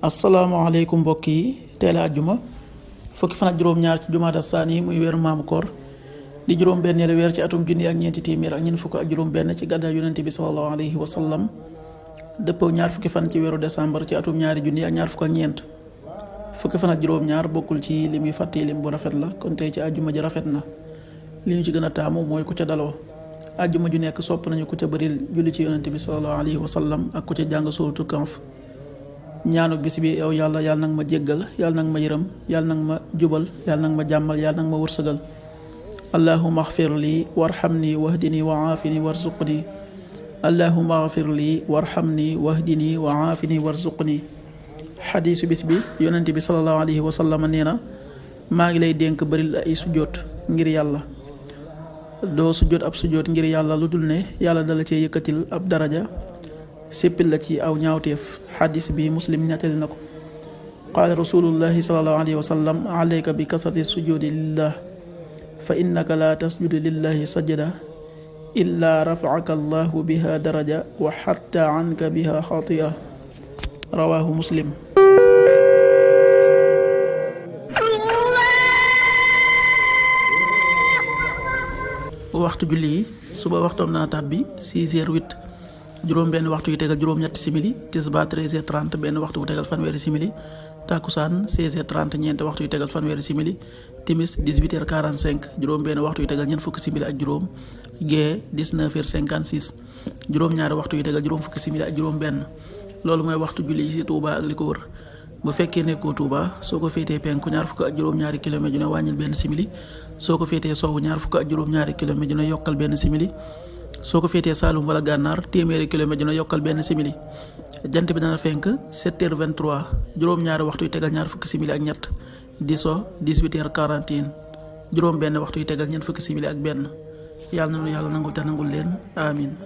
asalaamaaleykum mbokk yi teel a àjjuma fukki fan ak juróom-ñaar ci jumaada saani muy weeru maamu koor di juróom-benneelu weer ci atum junni ak ñeenti téeméer ak ñeent fukk ak juróom-benn ci gàddaay yonente bi sallallahu alayhi wa sallam dëppoo ñaar fukki fan ci weeru décembre ci atum ñaari junni ak ñaar fukk ak ñeent fukki fan ak juróom-ñaar bokkul ci li muy fàtte lim bu rafet la kon tey ci àjjuma ji rafet na li ñu ci gën a taamu mooy ku ca daloo àjjuma ju nekk sopp nañu ku ca bëril julli ci yonente bi sallallahu alayhi wa sallam ak ku ca jàng suuratul Kahf ñaanu bis bi yow yàlla nag ma jéggal yàlla nag ma yërëm yàlla nag ma jubal yàlla nag ma jàmmal yàlla nag ma wërsëgal allahumma axfir lii warhamni wahdini wa aafini warzuqni allahumma axfir lii warhamni wahdini wa aafini warzuqni xadiisu bis bi yonente bi sallallahu alayhi wa sallam nee na maa ngi lay dénk bëril ay sujjóot ngir yàlla doo sujjóot ab sujjóot ngir yàlla lu dul ne yàlla dala cee yëkkatil ab daraja séppil la ci aw ñaawteef xadis bi muslim nettali na ko qaala rasulullahi salallahu alayhi wa sallam alayka bi kasrati sujudi lillah fa innaka la tasjudu lillahi sajda illa rafaaka allahu biha daraja wa xatta anka biha xatia rawahu muslim. waxtu julli yi suba waxtoom naa tàbbi 6h08 juróom benn waxtu yu tegal juróom-ñetti simili tisbaar 13h30 benn waxtu bu tegal fanweeri simili takkusaan 16h30 ñeenti waxtu yu tegal fanweeri simili timis 18h45 juróom benn waxtu yu tegal ñeent fukki simili ak juróom gee 19h56 juróom ñaari waxtu yu tegal juróom fukki simili ak juróom benn loolu mooy waxtu julli yi ci Touba ak li ko wër bu fekkee nekkoo Touba soo ko féetee penku ñaar fukk ak juróom-ñaari kilomètre dina wàññil benn simili soo ko féetee sowwu ñaar fukk ak juróom-ñaari kilomètre dina yokkal benn simili soo ko féetee Saalum wala Gànnaar téeméeri kilomètre dina yokkal benn simili jant bi dana fenk 7h23 juróom-ñaari waxtu yu tegal ñaar fukki simili ak ñett di so 18h41 juróom benn waxtu yu tegal ñeent fukki simili ak benn yàlla na nu yàlla nangul te nangul leen amin